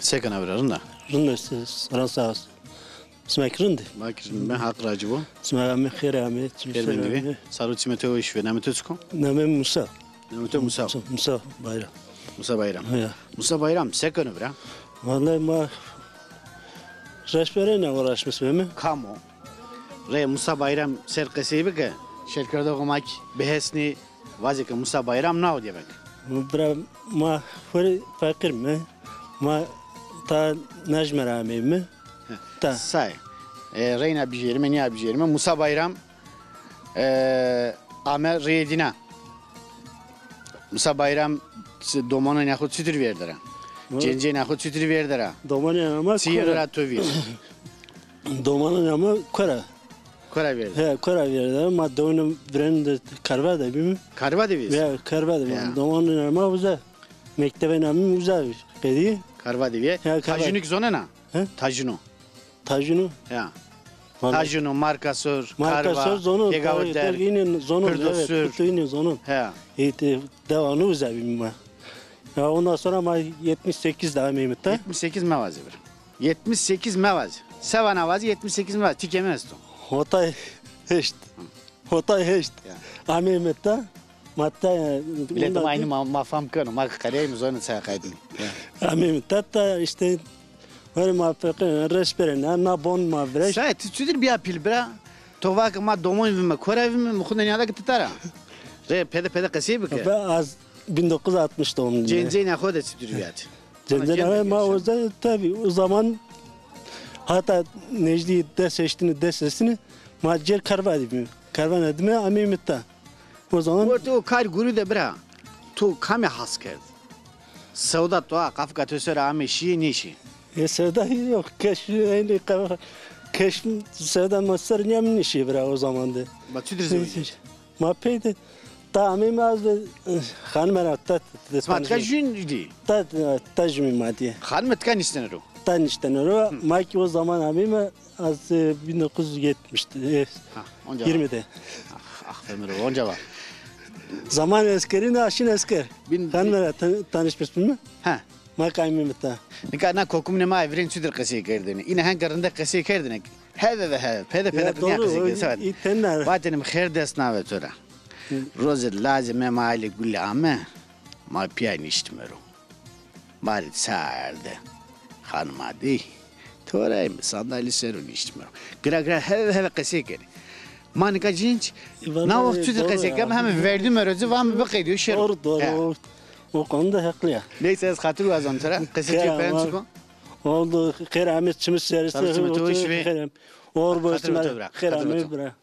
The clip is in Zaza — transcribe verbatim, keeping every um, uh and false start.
Se kena bira, rind a? Rind a, siran sağ olsun. Sima kî rind a? Ma kî rind, ben Haq racî bo. Sima amê, xêr amê. Xêr mendî bî. Sar û çimê to weş be. Namê to çik o? Namê Musa. Namê to Musa. Musa, Musa Bayram. Musa Bayram. Ya. Musa Bayram, se keno bira? Vallahi ma reşberêne uğraşmış bîme. Kam o? Rê Musa Bayram ser qesey bike. Şêrkerdoxê ma kî bihesnî, vazê ke Musa Bayram nao demek. Bira, ma xo rê feqîr me. Ma ta Najmer ameyme. Ta. Say. E, reyna bijêrime, nîya bijêrime. Musa Bayram, e, ame rîyê dîna. Musa Bayram, domanêna xo çitur vêrde ra? Hı. Cêncêna xo çitur vêrde ra? Domanêna ma... Çi yeno ra to vîr? Domanêna ma kora. Kora vêrde? He, kora vêrde. Ma dewine virên de Karva de bîme. Karva de vîst? Ya, Karva de bîme. Ya. Domanêna ma uza. Mektebê namî uza qedî. Karva de vîye. Ya, Karva. Tajûnî kî zonena? He? Tajûnû. Tajûnû? Ya. Vallahi. Tajûnû, Markasor, Karva, Markasor zonon, Gegavurder, tabii, tabii, yine zonon, Pirdo Sur. Evet, Pirdo yine zonon. He. E, te-, devamlı uza bîme ma. Ya ondan sonra ma yetmiş sekiz daha meymet ha. Yetmiş sekiz mevazî bir. Yetmiş sekiz mevazî. Se vana vazî, yetmiş sekiz mevazî. Ti kemi esto. Hotay heşt. Hotay heşt. Ya. Ameyme ta. Ma ta, e, Millet ma aynî ma, ma fam keno. Ma qereyme, zonê çaya qay bîme. Ya. Ameyme ta, ta îşte, were ma feqîr, reşberêne, na bon ma virêş. Say, ti çutir bîya pîl bira? To va ke ma domon vîme, kora vîme, mi xo de nîyada ke ti tara. Rê pede pede qesey bike. Ben az bin dokuz yüz altmış doğumluyum. Cêncêna xo de çutir bîya ti? Cêncêna ma o zaman, tabii, o zaman hatta nejdî des eştini, des eştini, ma cêr Karva de bîme. Karva de bîme, ameyme ta. O zaman... Wertê o kar gurî de bira, to kamî has kerd? Sewda to a, qafika to ser a, ame şîyê nêşî? E, sewda yok. Keşf, aynı kafa-, keşf, sewda ma ser nîya mi nêşî bira o zaman de. Ma çutir zewicî? Ma pey de, ta ameyme az de, e, xanime ra ta, ta, ta... Sima tika jûn dî? Ta, ta, ta jûmî ma dî. Xanime tika niştene ro? Ta niştene ro. Hı. Ma kî o zaman ameyme, az, e, bin dokuz yüz yetmiş, e, ha, onca yirmi de. Ah, ah, Femiro, onca var. Zaman eskerî ne, aşin esker. Bin... Xanime ra tan-, tanışmış bîme? He. Ma kî ameyme ta. Nika na kokumnê ma virên çutir qesey kerdêne? Îne henga rinde qesey kerdêne. Heve ve heve. Pede pede nîya qesey kerdêne. Vatêne mi xêr dest nave to ra. Hı. Rozê lazê me ma alê gulî ame. Ma pîya niştîme ro. Ma rê ça erde. Xanima dî. Toreyme, sandalî ser o niştîme ro. Gira gira heve heve qesey kenê. Ma nika cinc, e, vallahi na wext çutir qesey keme, heme verdîme ro ci, vame biqedîyo şêro. Doğru, doğru. Ya. O, o konuda haklı ya. Neyse, ez xatir wazon to ra. Qesê to peyên çik o? Oldu. Xêr amê çimê serî. Sar û çimê to weş bê. Xêr am-, oxir bo. Xatir sima to bira. Xêr amê bira.